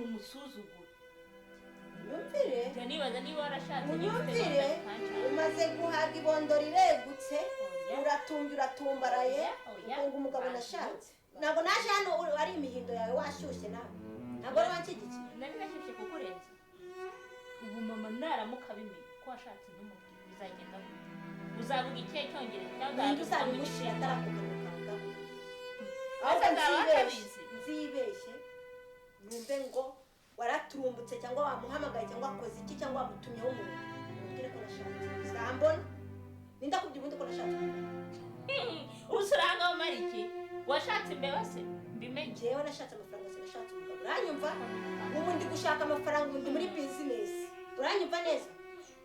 Ukuntu umusuzugura. Nyumvire. Njya nibaza niba warashatse. Munyumvire, umaze guhaga, ibondo riregutse. Oya. Uratumbye, uratumbaraye. Oya, oya. Ngo umugabo nashatse, ntabwo naje hano ari imihindo yawe washyushye nawe, ntabwo wari wanshyigikiye. Nari nashyushye kukurenza? Ubu mama naramuka abimenye ko washatse ntumubwire, bizagenda gute? Uzavuga ikihe cyongereza cyangwa Ninde uzavuga mu uzabimushira Gishinwa? atarakugaruka? Ese Ahubwo azaba nzibeshye, atabizi? nzibeshye numve ngo waraturumbutse cyangwa wamuhamagaye cyangwa wakoze iki cyangwa wamutumyeho umuntu, umubwire ko nashatse, uzambona. Ninde akubye ubundi ko nashatse? Ubu se uranga umara iki? Washatse imbeba se mbimenye? Njyewe nashatse amafaranga, sinashatse umugabo, uranyumva? Ubu ndi gushaka amafaranga, ubu ndi muri business, uranyumva neza?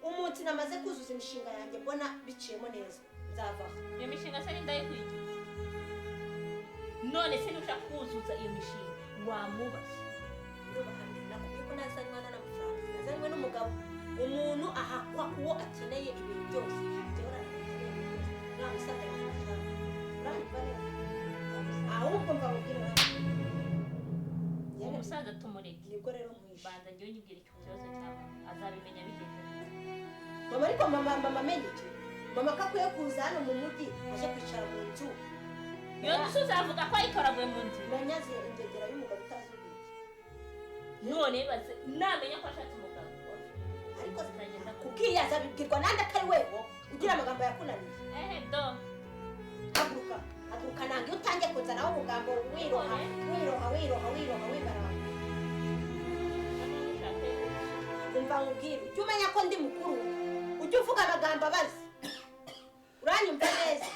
Umunsi namaze kuzuza imishinga yanjye, mbona biciyemo neza, nzavaho. Iyo mishinga se nindayikwigiye? None se nushaka kuzuza iyo mishinga, wamubashye? Ndubahane, nakubwiye ko nazanywe n'amafaranga, nazanywe n'umugabo. Umuntu ahakwa uwo akeneye ibintu byose. Njyewe narakeneye ibintu byose, nta musaza nashaka, uranyumva neza? Ahubwo mva mubwire nawe. Umusaza tumureke. Nibwo rero nkwishe. Banza njyewe unyibwire icyo kibazo cya mama, azabimenya bigenze bite? Mama, ariko mama amenye iki? Mama ko akwiye kuza hano mu mujyi, aje kwicara mu nzu? Iyo nzu uzavuga ko ayitoraguye mu nzira? Nanyaze ingegera y'umugabo utazi ubwenge. None baze namenya ko ashatse umugabo, Ariko bizagenda gute? Kubwiyaza bibwirwa nande atari weho ugira amagambo yakunaniye? Ehe do. Haguruka, haguruka nanga iyo utangiye kuzanaho ubugambo, wiroha, wiroha, wiroha, wiroha, wibaranga. Umva nkubwire, ujye umenya ko ndi mukuru, ujye uvuga amagambo abazi, uranyumva neza?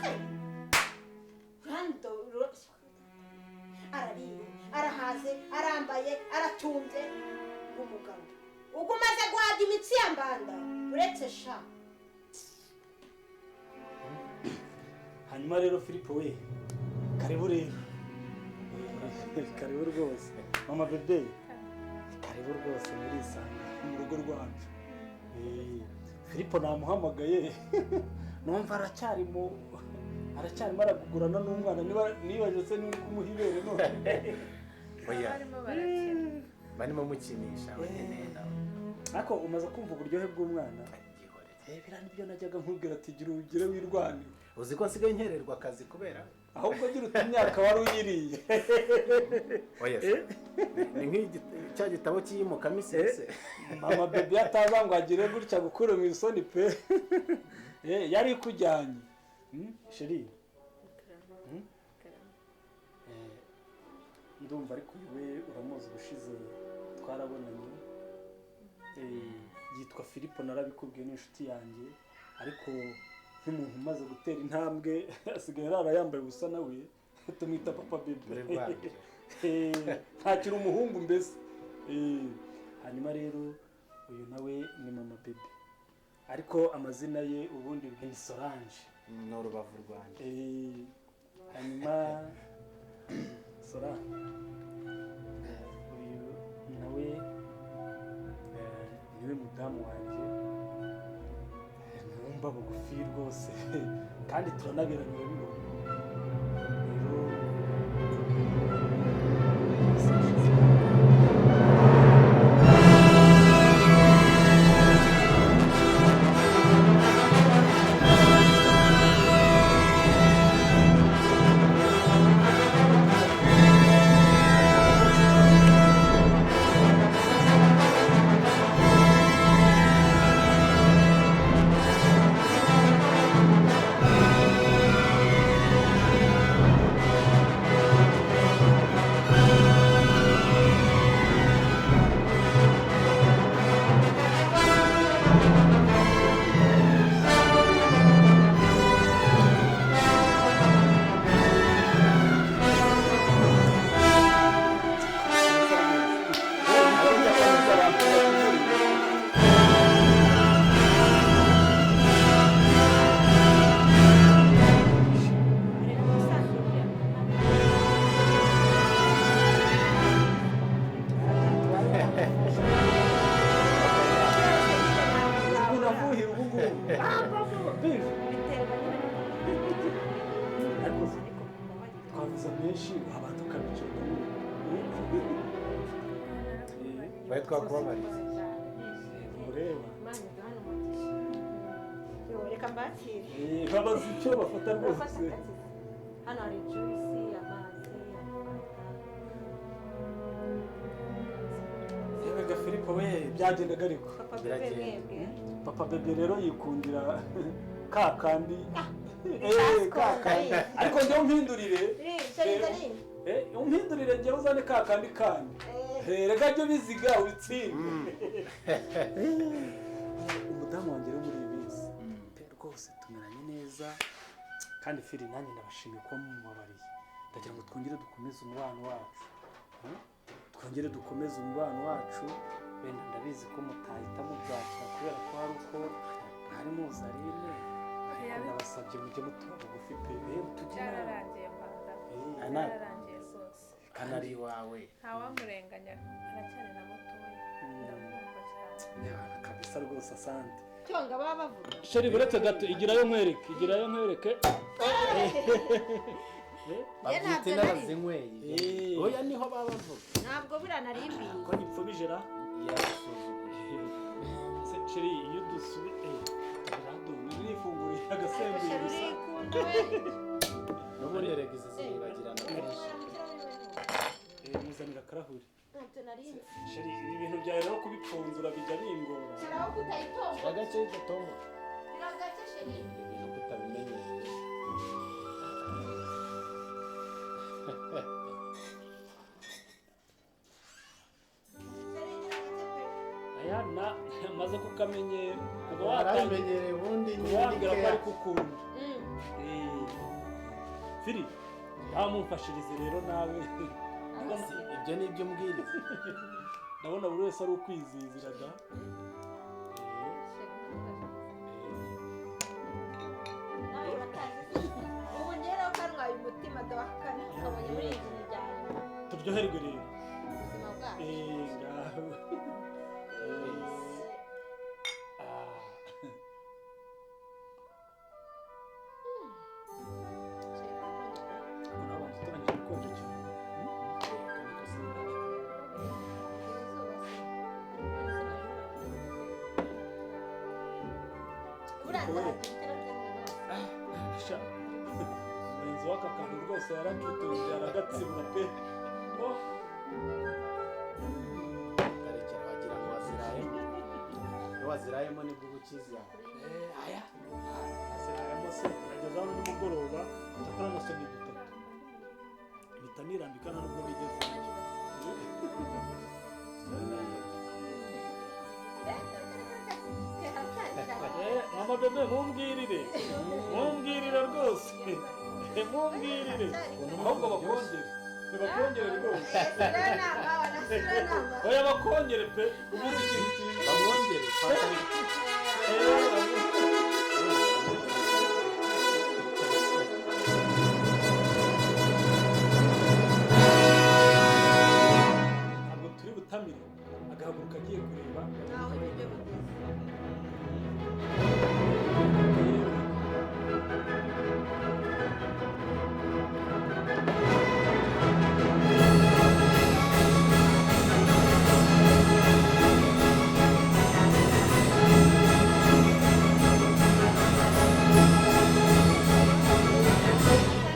Hey! Arariye, arahaze, arambaye, aratumbye, umugabo ubwo umaze guhaga imitsi ya mbanda uretse sha. Hanyuma rero Filipo we, karibu rero, karibu rwose. Mama bebe, karibu rwose, murisanga mu rugo rwacu. Filipo namuhamagaye, numva aracyarimo aragugurana n'umwana, niba nibaje se niba uri kumuha ibere none. Oya. Barimo barakina. Barimo mukinisha wenyine nawe. Ariko umaze kumva uburyohe bw'umwana. Gihorere. Biriya nibyo najyaga nkubwira ati gira ugire wirwane. Uzi ko nsigaye nkererwa akazi kubera Ahubwo gira uti imyaka wari uyiriye. Oya se, ni nk'igi cya gitabo cy'iyimukamisese. Mama bebe ataza ngo agire gutya gukura mu isoni pe. Yari ikujyanye. Chérie? Ndumva ariko uyu we uramuzi, ubushize twarabonanye. Yitwa Filipo, narabikubwiye, ni inshuti yanjye, ariko nk'umuntu umaze gutera intambwe asigaye arara yambaye ubusa, nawe tumwita papa bebe. Muri rwa rugero. Ntakiri umuhungu mbese. Hanyuma rero uyu nawe ni mama bebe, ariko amazina ye ubundi ni Solange. Ni urubavu rwanjye. Hanyuma Solange, uyu nawe niwe mudamu wanjye. Numva bugufi rwose kandi turanaberanye, urabibona rero. Ukuntu afuhira ubu ngubu. Biterwa nyine. Ariko Ariko mumbabarire. twavuze menshi, wabanza ukabicara. Bari twakubabariye. Mureba. Imana iduhane umugisha. Yo, reka mbakire. Babaza icyo bafata Urafata rwose. akazi. Hano hari juice, amazi, amata. Yewe ga Filipo we, byagendaga ariko. Papa Bebe Biragenda. mwebwe. Papa Bebe rero yikundira ka kandi. Ka kandi. Ariko njyewe umpindurire. Eh, shari shari. Umpindurire njyewe uzane ka kandi kandi. Reka jya ubiziga ubitsinde. Umudamu wanjye rero muri iyi minsi pe rwose tumeranye neza, kandi Fili nanjye ndabashimiye kuba mumubabariye. Ndagira ngo twongere dukomeze umubano wacu. Twongere dukomeze umubano wacu. Wenda ndabizi ko mutahita mubyakira kubera ko hari uko mwari muzi Aline, ariko ndabasabye mujye mutuba bugufi pe. Tujye inama. Byararangiye papa. Ana Byararangiye rwose. kanari iwawe. Ntawamurenganya, aracyari na mutoya, ndamwumva cyane. Yabana kabisa rwose, asante. Cyonga baba bavuga. Sheri, buretse gato, igirayo nkwereke, igirayo nkwereke. Babyita ntabyo inara nari. zinyweye. Oya, niho baba bavuga. Ntabwo buriya nari mbizi. Ko nyipfubije ra. Yarasuzuguye. Se Sheri, iyo dusubi nifunguriye agasembuye Shari gusa. urikunda we. N'ubundi erega izi ziribagirana kenshi. Muzanira akarahuri. Ntabyo nari nzi. Sheri, ibi bintu byawe rero kubipfunzura bijya bingora. Shiraho kutayitongo. Agace gatombo. Biragace sheri. Ibintu kutabimenyereye. Aya na maze kukamenyera kuva watangiye Warabimenyereye ubundi kuva wambwira ko ari nyine. kukunda. Fili, ntamumfashirize rero nawe. Ibyo ni ibyo umbwiriza. Ndabona buri wese ari ukwizizira da. Nawe urakazi. Ubu ngeraho karwaye umutima dawakana Kabonye muri iyi miryango. Turyoherwe rero. Ubuzima bwacu. Ngaho. Ah. Ubwo nawe banza utoranyije ubukonje cyane. Sha, murenzi w'aka kantu rwose yarakitonze aragatsibura pe. Oh, Karekera wagira ngo wazirayemo. Iyo wazirayemo nibwo uba ukiza. Aya aziraramo se ageze hano nimugoroba, cyakora nasomye dutatu mpita nirambika, nta nubwo nigeze ndya. Mama Bebe, mumbwirire, mumbwirire rwose, mumbwirire ahubwo bakongere, ntibakongere rwose. Oya, bakongere pe, ubuze ikintu cyiza. Bamwongere fanta. Ntabwo turi butamire agahaguruka agiye kureba. Naho ibiryo bigeze.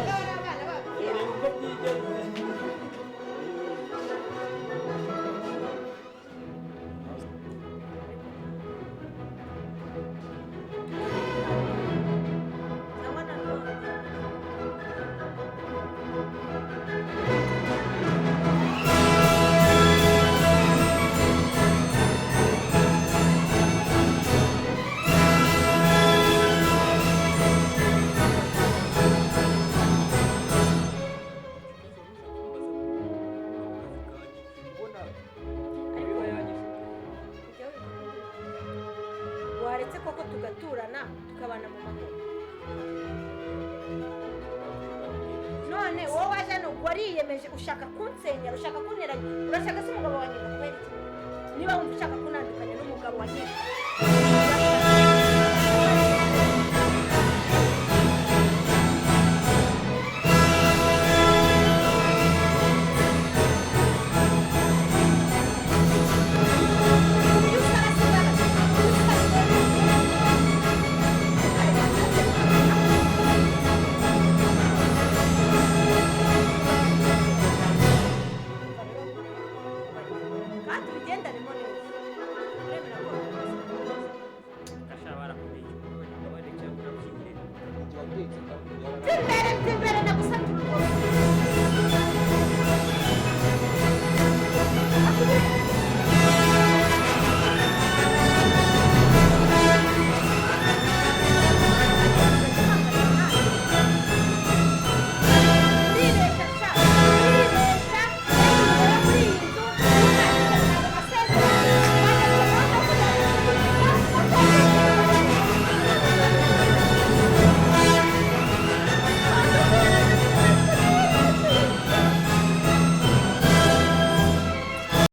Abana babo. Reba uko byigenze. Cyangwa nanone. Waretse koko tugaturana tukabana mu mahoro. None wowe waje hano wariyemeje, ushaka kunsenyera, ushaka kunteranya, urashaka se umugabo wanjye ngo kubera iki? Niba wumva ushaka kunandukanya n'umugabo wanjye. Ndetse